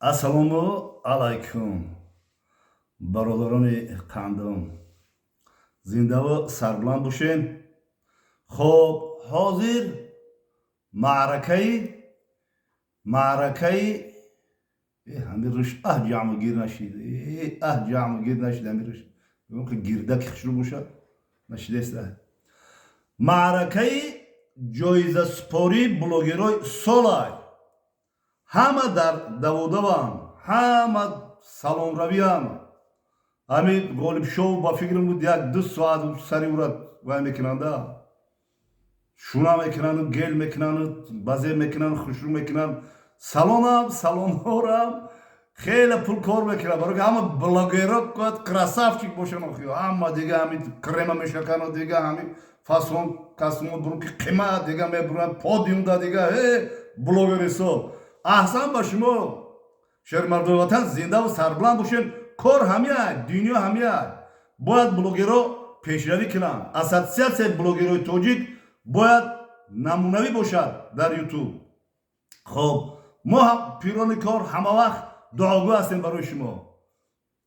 Ассалому алайкум, бародарони қандум, зиндаву сарбуланд бошен. Хоб, ҳозир маъракаи ҳами руш аҳ ҷамъгир нашид, аҳ ҷамъгир нашид. Ҳами руш гирдаки хушрӯ бошад, нашидеста. Маъракаи ҷоизасупории блогерои солай, ҳама дар даводавам, ҳама салонравиам. Ҳамин Ғолибшоу ба фикрам буд, 1-2 соат сари ура вай мекунанда, шуна мекунанду, гел мекунанду, базе мекунанд, хушрӯ мекунанд. Салонам, салонҳорам хеле пул кор мекунад, барои ҳама блогеро бояд красавчик бошанд. Охи, ҳама дига ҳамин крема мешакану, дига ҳамин фасон касмо бурун ки қимат, дига мебуранд подиумда, дига э блогер ҳисоб. Аҳсан ба шумо, шермардои ватан, зиндаву сарбуланд бошед. Кор ҳамия, дунё ҳамия. Бояд блогеро пешравӣ кунанд. Ассотсиатсияи блогерои тоҷик бояд намунавӣ бошад дар Ютуб. Хоб, мо пирони кор ҳама вақт дуогӯ ҳастем барои шумо.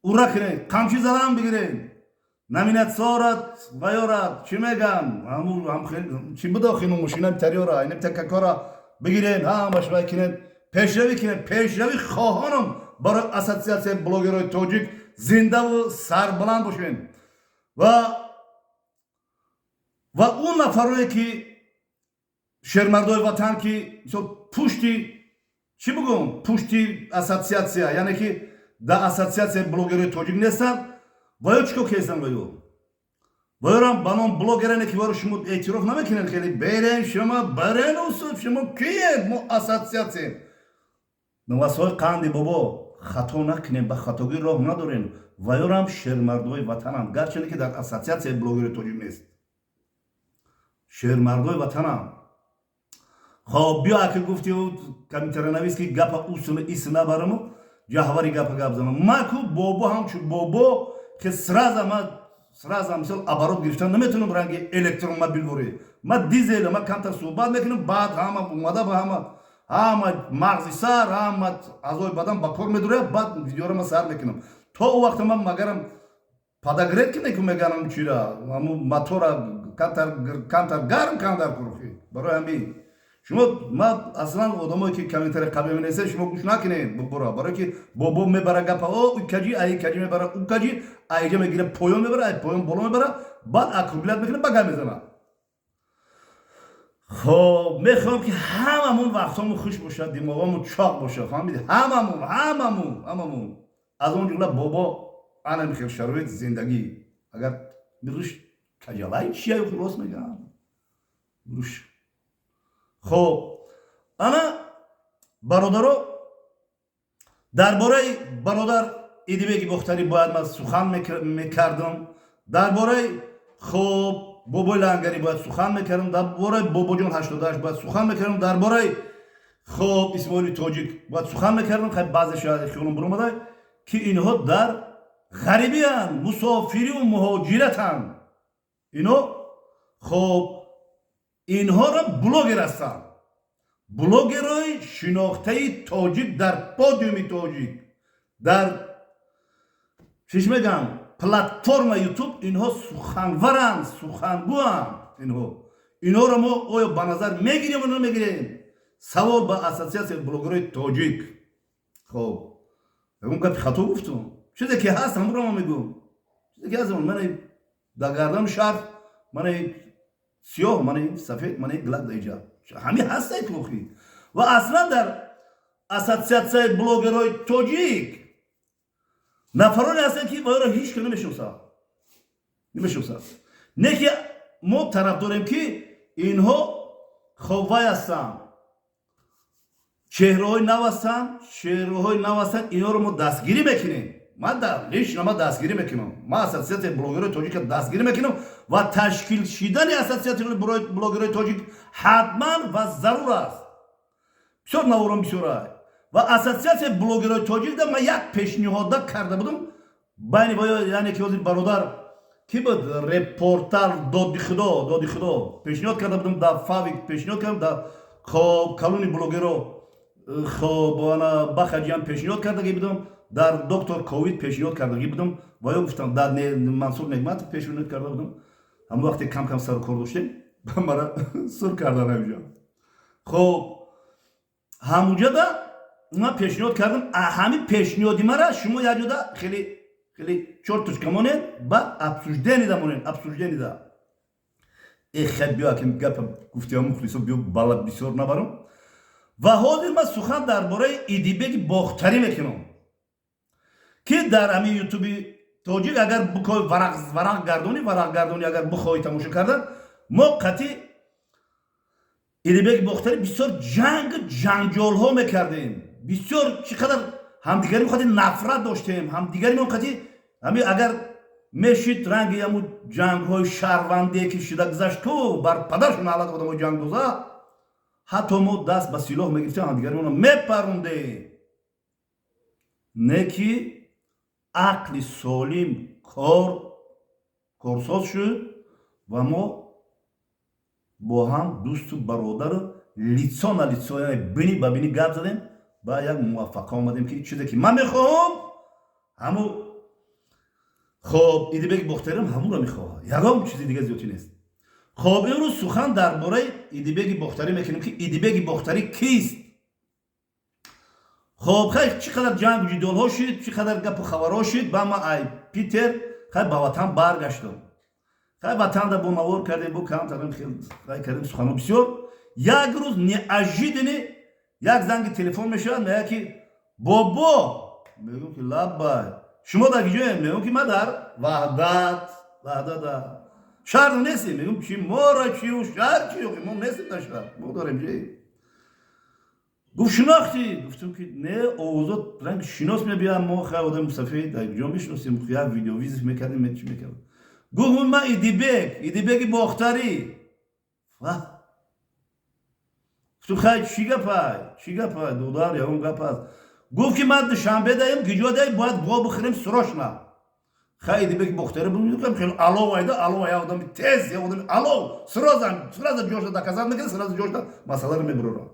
Ура кунед, қамчи задан бигиред, номинатсиорат ваёрат чӣ мегам, чӣ будохину мошинами тариёра инамтакакора бигирен, ҳамаш вай кунед, пешравӣ кунед. Пешравӣ хоҳонам барои Ассотсиатсияи блогерои тоҷик. Зиндаву сарбаланд бошед. Ва он нафарое ки шермардои ватан, ки мисол пушти, чӣ бугум, пушти ассотсиатсия, яъне ки дар Ассотсиатсияи блогерои тоҷик нестанд, ва ё чӣ кор кестанд? Ваёрам ба ном блогерене ки варо шумо эътироф намекунед. Хеле берен, шумо берен, усуд, шумо киед? Мо ассотсиатсием. Навасҳои қанди бобо, хато накунем, ба хатогӣ роҳ надорем. Ваёрам шермардои ватанам, гарчанде ки дар Ассотсиатсияи блогери тоҷик нест, шермардои ватанам. Хоб, биё, ака, гуфти комментаранавис, ки гапа усуна ис набараму, ҷаҳвари гапа гап занам. Ма ку бобо, ҳамчу бобо ки сразу ма сразу мисол оборот гирифтан наметавонам, ранги электромобил ворӣ. Ма дизел, ма камтар суҳбат мекунам, баъд ҳама омада ба ҳама мағзи сар, ҳама аъзои бадан ба кор медурад, баъд видеоро ма сар мекунам. То ӯ вақта ман магарам подогрев ки неку меганам, чира ҳаму мотора камтар гарм кандар курухи. Барои ҳамин шумо, ма аслан одамое ки комментари қабл менависед, шумо гӯш накунед бобора, барое ки бобо мебара гапа, о каҷи ай каҷи мебара, ӯ каҷи айҷа мегира, поён мебара, ай поён боло мебара, баъд округлять мекунад, ба гап мезанад. Хоб, мехоҳам, ки ҳамамон вақтҳомон хуш бошад, димоғомон чоқ бошад, фаҳмиди? Ҳамамон, ҳамамон, ҳамамон, аз он ҷумла бобо. Ана михел шароит зиндагӣ, агар руш каҷалай чия, рост мегӯям, руш. Хоб, ана, бародаро, дар бораи бародар Идибеки Бохтарӣ бояд ман сухан мекардам, дар бораи, хоб, Бобои Лангарӣ бояд сухан мекардам, дар бораи Бобоҷон 88 бояд сухан мекардам, дар бораи, хоб, Исмоили Тоҷик бояд сухан мекардам. Хай, баъзе шояд хиёлам буромада, ки инҳо дар ғарибиянд, мусофириву муҳоҷиратанд ино. Хоб, инҳоро блогер ҳастанд, блогерои шинохтаи тоҷик дар подиуми тоҷик, дар чиш мегӯям, платформа Ютуб. Инҳо суханваранд, сухангӯанд. Инҳоро мо оё ба назар мегирем ё намегирем? Савол ба Ассотсиатсияи блогерои тоҷик. Хоб, ягон гапи хато гуфтум? Чизе ки ҳаст, ҳамонро ма мегӯм. Чизе ки ҳаст, мана дар гардану шарф, мана сиёҳ, мана сафед, мана глак даиҷа, ҳами ҳастай клохи. Ва аслан дар Ассотсиатсияи блогерои тоҷик нафароне ҳастанд, ки ваёро ҳеҷ ка намешиносад, намешиносад. Не ки мо тараф дорем, ки инҳо хобвай ҳастанд, чеҳраҳои нав ҳастанд, чеҳраҳои нав ҳастанд. Инҳоро мо дастгирӣ мекунем. Ман лично ман дастгирӣ мекунам, ман Ассотсиатсияи блогерои тоҷика дастгирӣ мекунам ва ташкил шидани Ассотсиатсияи блогерои тоҷик ҳатман ва зарур аст. Бисёр наворон бисёр ва Ассотсиатсияи блогерои тоҷикда ман як пешниҳода карда будам байни ваё, яъне ки ҳозир бародар ки буд, репортал, доди худо, доди худо, пешниҳод карда будам, дар фавик пешниҳод кардам, дар, хоб, калони блогеро. Хоб, ана Бахаҷиам пешниҳод кардагӣ будам, дар Доктор Ковид пешниҳод кардагӣ будам ва ё гуфтам, дар Мансур Негматов пешниҳод карда будам. Ҳамон вақте кам кам сару кор доштем, мара сур кардан ҳамҷо. Хоб, ҳамуҷада ман пешниҳод кардам. Ҳамин пешниҳоди мара шумо як ҷода хеле хеле чор точка монед, баъд обсуждение да монед, обсуждение да. Э, хел, биё, аким гапа гуфтиам, мухлисо, биё, бала бисёр набарам. Ва ҳозир ман сухан дар бораи Идибеки Бохтарӣ мекунам, ки дар ҳамин Ютуби тоҷик агар бикои, варақ варақ гардонӣ, варақ гардонӣ, агар бихоҳӣ тамошо кардан, мо қатъи Идибеки Бохтарӣ бисёр ҷангу ҷанҷолҳо мекардем, бисёр чӣ қадар ҳамдигари қати нафрат доштем, ҳамдигари мо қати ҳами агар мешид, ранги ҳаму ҷангҳои шаҳрвандие, ки шида гузашт ку, бар падаршон налат одамо ҷангдоза, ҳатто мо даст ба силоҳ мегирифтем, ҳамдигаримонро мепарундем. Не ки ақли солим кор корсоз шуд ва мо бо ҳам дӯсту бародару лицо на лицо, яъне бини ба бини гап задем, ба як муваффақа омадем, ки чизе ки ман мехоҳам, ҳаму. Хоб, Идибеки Бохтарим ҳамуро мехоҳад, ягон чизи дига зиёдтӣ нест. Хоб, имрӯз сухан дар бораи Идибеги Бохтарӣ мекунем, ки Идибеги Бохтарӣ кист. Хоб, хай, чӣ қадар ҷангу ҷидолҳо шид, чӣ қадар гапу хабарҳо шид, ба ма ай Питер, хай, ба ватан баргаштам. Хай, ватанда бо навор кардем, бо камтарем, хай кардем, суханҳо бисёр. Як рӯз неожиданно як занги телефон мешавад, мегӯяд ки: «Бобо». Мегӯм ки: «Лаббай, шумо дар киҷоем?» Мегӯм ки: «Ман дар Ваҳдат, Ваҳдата, шаҳр нестем». Мегӯм: «Чи мора чиу шаҳр чи? Мо нестем дар шаҳр, мо дорем ҷе». Гуфт: «Шинохтӣ?» Гуфтам ки: «Не, овозот ранг шинос мебиям, мо хай одами мусафид дар ҷо мешиносем, як видеовызов мекардем, чӣ мекардем». Гуфт: «Ман Идибек, Идибеки Бохтарӣ». Гуфтум: «Хай, чӣ гапай, чӣ гапай, додар, ягон гап аст?» Гуфт ки: «Ман Душанбе даем, киҷо даем, бояд во бихӯрем срочно». Хай, Идибеки Бохтарӣ хеле алов айда, алов, я одами тез, я одами алов, сразу сразу ҷошта доказать мекунад, сразу ҷошта масъаларо мебурора.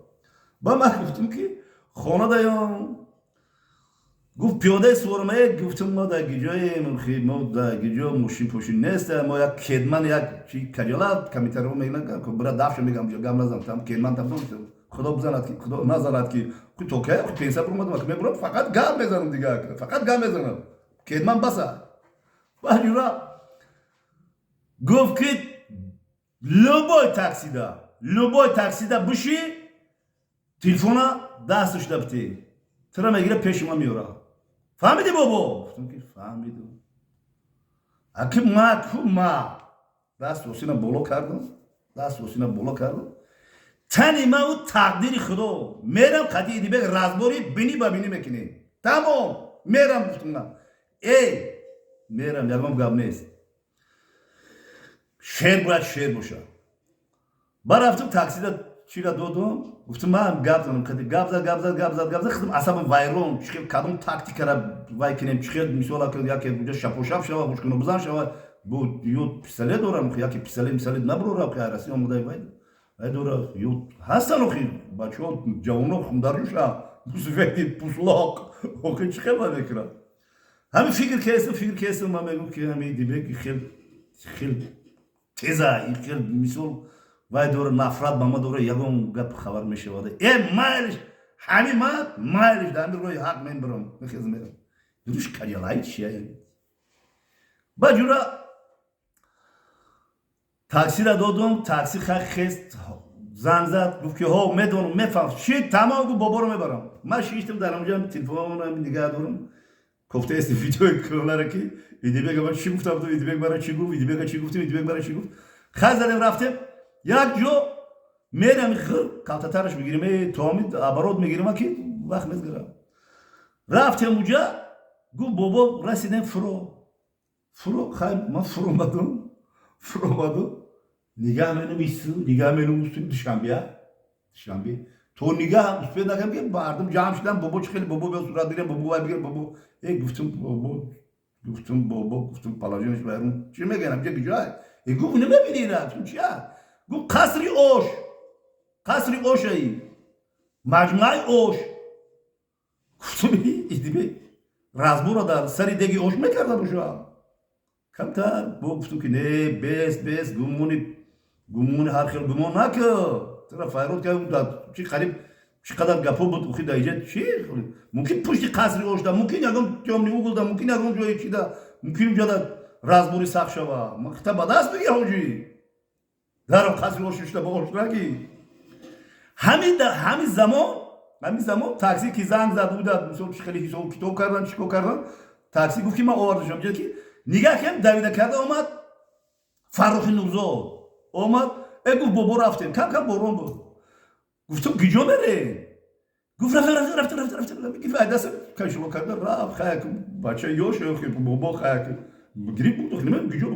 Ба ман гуфтум ки: «Хона даём». Гуфт: «Пиёдаи сувормае». Гуфтум: «Мо дар гиҷоем, мо дар гиҷо мошин пошин нест, мо як кедман, як чи каҷола комментариҳо мегӯянд, бира дафша мегам, гам назан там кедман там». Худо бизанад ки, худо назанад ки то кай пенсия бурмадам, мебурам, фақат гап мезанам, дига фақат гап мезанам, кедман баса. Баҷура гуфт ки: «Любой таксида, любой таксида биши, телефона дасташда бите, тура мегира, пеши ма меёра. Фаҳмидӣ, бобо?» Гуфтам ки: «Фаҳмидам». Аки ма ку ма даст осина боло кардам, даст осина боло кардам, тани ма у тақдири худо, мерам қати Идибек разбор и бинӣ ба бинӣ мекунем, тамом, мерам. Гуфтам: «На, эй, мерам, ягон гап нест, шер бояд шер бошад». Ба рафтам, таксида чира додум, гуфтам: «Ман гап занам». Қади гап зад, гап зад, гап зад, гап зад, худам асабам вайрон. Чӣ хел, кадом тактикара вай кинем, чӣ хел, мисол, яке уҷа шапошап шава, ҳушкуно бизан шава, бо ё пистолет дорам, яке пистолет мисолет набурора, Россия омода, вай вай дора, ё ҳастан охи бачаҳо, ҷавоно, хундарҷуша, мусуфеди пуслоқ, охи чӣ хел вай мекунад. Ҳамин фикр кестам, фикр кестам, ман мегӯм ки ҳамин Дибек хел хел теза, ин хел, мисол, вай дора, нафрат ба ма дора, ягон гап хабар мешавад. Э, майлиш, ҳамин ма майлиш, дар ҳамин роҳи ҳақ мебарам, мехезам, мерам. Дуруш карялай чия. Ба ҷура таксира додум, такси хай хест, занг зад, гуфт ки: «Ҳо, медонам, мефаҳм, ши, тамом». Гуфт: «Боборо мебарам». Ман шиштам дар онҷа, телефонам нигаҳ дорам, кофтаести видеои кӯлара, ки Идибек ман чӣ гуфтам, Идибек мара чӣ гуфт, Идибека чӣ гуфтем, Идибек мара чӣ гуфт. Хай, задем, рафтем як ҷо, мерам, калтатараш мегирем, томи оборот мегирем, ки вақт мезгирам. Рафтем уҷа, гуфт: «Бобо, расидем, фуро, фуро». Хай, ман фуромадум, фуромадум, нигаҳ менам ису, нигаҳ менам усу, Душанбеа, Душанбе. То нигаҳ успед накардам, ки мардум ҷамъ шудан: «Бобо, чӣ хеле, бобо, биё сурат бигирем, бобо, вай бигирем, бобо». Э, гуфтум: «Бобо», гуфтум, «бобо», гуфтум, положение ш байрун чӣ мегӯям, ҷа киҷоа? Э, гуфт: «Намебинӣ?» Гуфтум: «Чия?» Гуфт: «Қасри ош, қасри ошаи». Маҷмӯаи ош. Гуфтум, Идибек разбора дар сари деги ош мекарда бошам. Камтар бо гуфтум, ки не, бес, бес, гумони гумони ҳар хел гумон накун. Тура файрод кард, чи қариб чӣ қадар гапҳо буд. Ухи, дар иҷа чи мумкин, пушти қасри ошда мумкин, ягон тёмный угол да мумкин, ягон ҷое чида мумкин, уҷада разбори сахт шава. Махта ба даст биги, ҳоҷӣ, даро қасри ош шушта ба ош наги. Ҳамин замон такси ки занг зад буда, мисол, чи хеле ҳисобу китоб кардан, чӣ кор кардан, такси гуфт, ки ман овардашам ҷа, ки нигаҳ кардем, давида карда омад Фаррухи Нурзод омад. Э, гуфт, бобо, рафтем. Кам кам борон буд. Гуфтам, киҷо мерем? Гуфт, рафтем, рафтем, рафтем, рафтем, рафтем. Гифт, дастам кашило карда рафт. Хаяк, бача ёш, бобо, хаяк гирифт буд, намедонам киҷо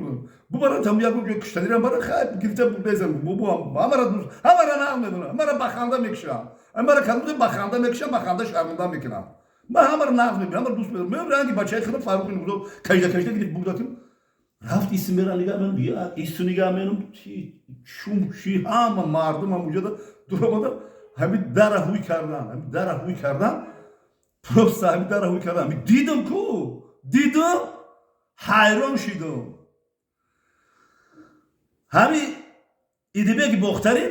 бубарам, там як ҷо киштанирам бара. Хай, гирифта бурдезам. Бобо ҳамара дӯст, ҳамара нағм медонам, ҳамара ба ханда мекушам, ҳамара кадом ба ханда мекушам, ба ханда шарманда мекунам. Ман ҳамара нағз мебинам, ҳамара дӯст медорам. Меом, ранги бачаи худам Фаррухи Нурзод кашида кашида гирифт бурдатим. Рафт, исм мера нигаҳ менам, як исм нигаҳ менам, шум чи, ҳама мардум ҳам уҷада дуромада, ҳами дара ҳуй кардан, ҳами дара ҳуй кардан, просто ҳами дара ҳуй кардан. Ҳами дидам ку, дидам, ҳайрон шидам. Ҳами Идибеки Бохтарӣ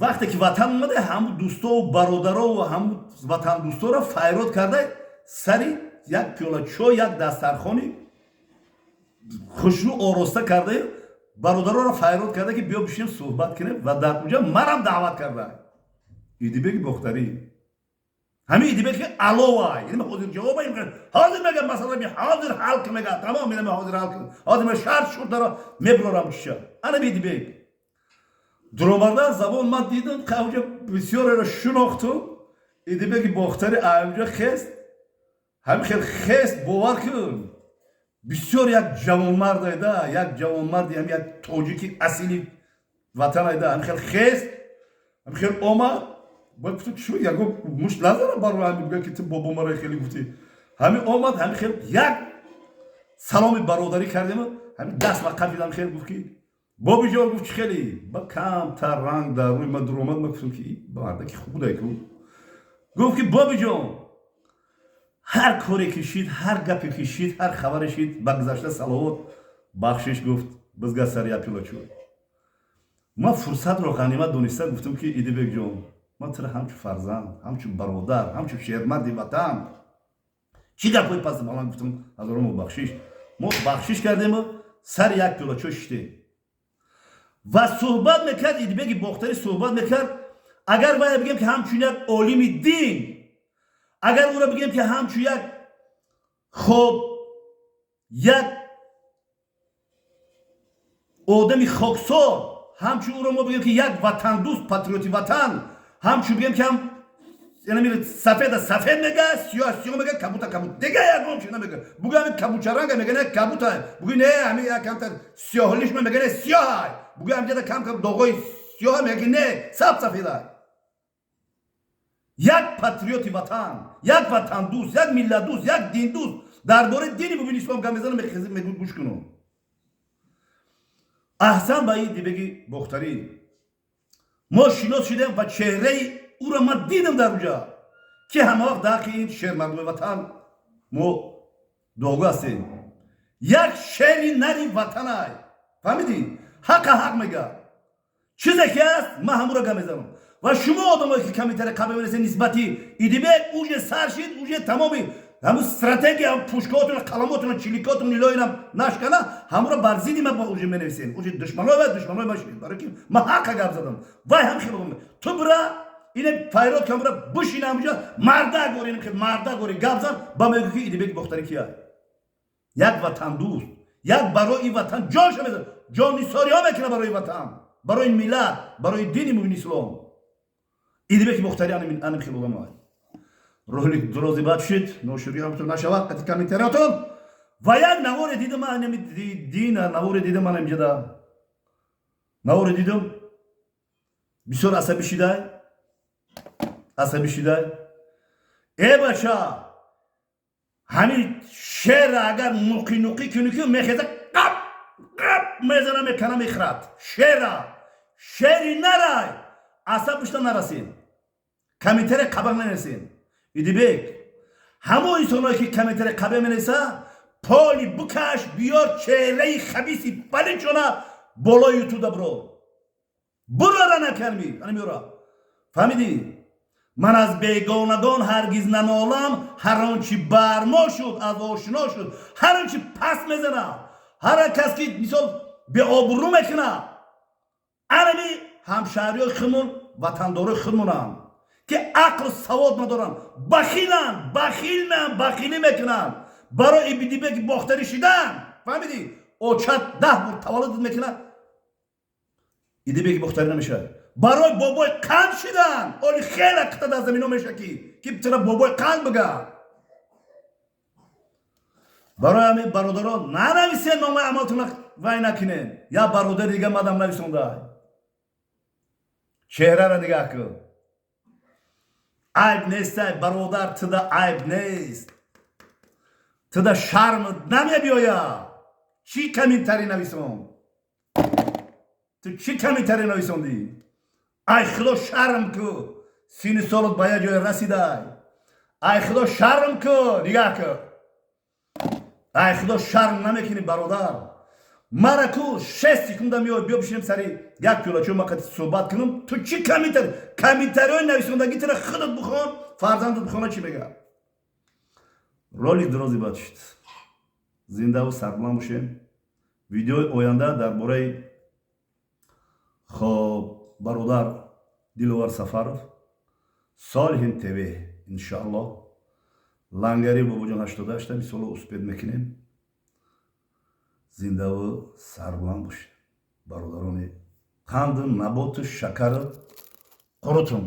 вақте ки ватан омада, ҳаму дӯстову бародарову ҳаму ватандӯсторо файрод карда, сари як пиёла чой, як дастархони хушрӯ ороста карда, бародароро файрод карда, ки биё бишинем, суҳбат кунем. Ва дар уҷа манам даъват карда Идибеки Бохтарӣ. Ҳамин Идибек ки аловай, ҳозир ҷавоба, ҳозир мега, масъала ҳозир ҳал ки мега, тамом инами ҳозир ҳал, ҳозир ма шарт шуртаро мебурорам чиша. Анам Идибек дуромарда забон ман дидам, уҷа бисёреро шунохтум. Идибеки Бохтари аинҷа хест, ҳамин хел хест. Бовар кун, бисёр як ҷавонмардайда, як ҷавонмарди, ҳам як тоҷики асили ватанайда. Ҳамин хел хест, ҳамин хел омад. Бояд гуфтам, чӯ ягон мушт назарам барои ҳамин, бигӯя, ки ту бобо мара хеле гуфтӣ. Ҳамин омад, ҳамин хел як саломи бародарӣ кардем, ҳамин даст ба қафидам, хел гуфт, ки бобиҷон, гуфт, чӣ хеле ба камтар ранг дар рӯи ма дуромад. Ма гуфтам, ки мардаки худай ку. Гуфт, ки бобиҷон, ҳар коре ки шид, ҳар гапе ки шид, ҳар хабаре шид, ба гузашта саловот, бахшиш, гуфт, бизга сари як пиёла чой. Ман фурсатро ғанимат дониста гуфтам, ки Идибекҷон, ман тура ҳамчун фарзанд, ҳамчун бародар, ҳамчун шермарди ватан, чӣ гапҳои паст баланд гуфтам, ҳазоро мо бахшиш. Мо бахшиш кардему сари як пиёла чой шиштем ва суҳбат мекард. Идибеки Бохтарӣ суҳбат мекард. Агар вая бигем, ки ҳамчун як олими дин, агар ӯро бигем, ки ҳамчун як, хоб, як одами хоксор, ҳамчун ӯро мо бигем, ки як ватандӯст, патриоти ватан, ҳамчун бигем, ки ҳам сафеда сафед мега, сиёҳ сиёҳ мега, кабута кабут дега, ягон чи намега. Бугӯ, ҳамин кабучаранга, мега, не, кабута. Бугӯ, не, ҳамин камтар сиёҳлишма, мега, не, сиёҳай. Бугӯ, ҳамҷада кам кам доғои сиёҳ, мега, ки не, саб сафеда. Як патриоти ватан, як ватандӯст, як миллатдӯст, як диндӯст. Дар бораи дини мубини ислом гап мезанам, мегӯ, гӯш кунам. Аҳсан ба Идибеги Бохтарӣ. Мо шинос шудем ва чеҳраи ӯро ман дидам дар уҷа, ки ҳама вақт дар ҳаққи ин шермардуми ватан мо дуогӯ ҳастем. Як шери нари ватанай, фаҳмидӣ? Ҳаққа ҳақ мега, чизе ки аст, ман ҳамуро гап мезанам. Ва шумо одамое ки комментария қабл менависед нисбати Идибек, уже сар шид, уже тамоми ҳамун стратегия, пушкаотуна, қаламотуна, чиликотун нилоинам нашкана, ҳамуро бар зидди ма уже менависем. Уже душманой ва душманой ма шид, барои ки ман ҳаққа гап задам. Вай ҳам хело ту бира, ине файрод кам, бира бишина ҳамуҷа, марда гори, марда гори гап зан. Ба мегӯ, ки Идибек Бохтарӣ кия? Як ватандӯст, як барои ватан ҷонша мезан, ҷоннисориҳо мекунад барои ватан, барои миллат, барои дини мубини ислом. Идибеки Бохтарӣ аним хел одамай. Ролик дурози бад шид, ноширӣ нашавад қати комментариятон. Ва як наворе дидам, ман дина наворе дидам, ман инҷада наворе дидам, бисёр асабӣ шидай, асабӣ шидай. Э, бача, ҳамин шера агар нуқи нуқӣ кунӣ, ки мехеза, қап қап мезана, мекана, мехӯрад шера. Шери нарай, асаб бишта нарасид. Комментарий қабеҳ нанависен. Идибек, ҳамон инсоное, ки комментарий қабеҳ менависа, поли букаш, биёр, чеҳраи хабиси паличона болои ютуда биро, бурора накарми ана меёра. Фаҳмидӣ? Ман аз бегонагон ҳаргиз нанолам. Ҳар он чи бар мо шуд, аз ошино шуд. Ҳар он чи пас мезана, ҳар кас ки, мисол, беобрӯ мекунад, анами ҳамшаҳриёи худмон, ватандорои худмонанд, ки ақлу савод надоранд, бахиланд, бахилнанд, бахилӣ мекунанд барои Ибидибеки бохтарӣ шидан. Фаҳмидӣ? Очат 10 бор таваллудат мекунад, Идибеки бохтарӣ намешавад. Барои бобои қанд шидан оли хеле қита дар замино меша, ки чара бобои қанд бига. Барои ҳамин, бародарон, нанависен, номаи амалтона вай накунен. Я бародари дига мадам нависонда, чеҳрара нигаҳ кун. Айб нестай, бародар, туда айб нест, туда шарм намебиёя. Чӣ комментарий нависон? Ту чӣ комментарий нависондӣ? Ай худо, шарм ку, сини солот ба як ҷое расидай. Ай худо, шарм ку, нигаҳ ку. Ай худо, шарм намекунӣ, бародар? Мара ку, 6 секунда меой, биё бишинем сари як пиёла чой, ма қати суҳбат кунам. Ту чӣ комментарий? Комментариҳои нависондагӣ тира худат бихон, фарзандат бихона, чӣ мега. Ролик дрози бад шуд. Зиндаву сарбуланд бошем. Видеои оянда дар бораи, хоб, бародар Диловар Сафаров, Солиҳин ТВ, иншоаллоҳ. Лангари бобоҷон 88-та мисоло успеть мекунем. Зиндаву сарбуланд бошед, бародарони қанду наботу шакару қурутум.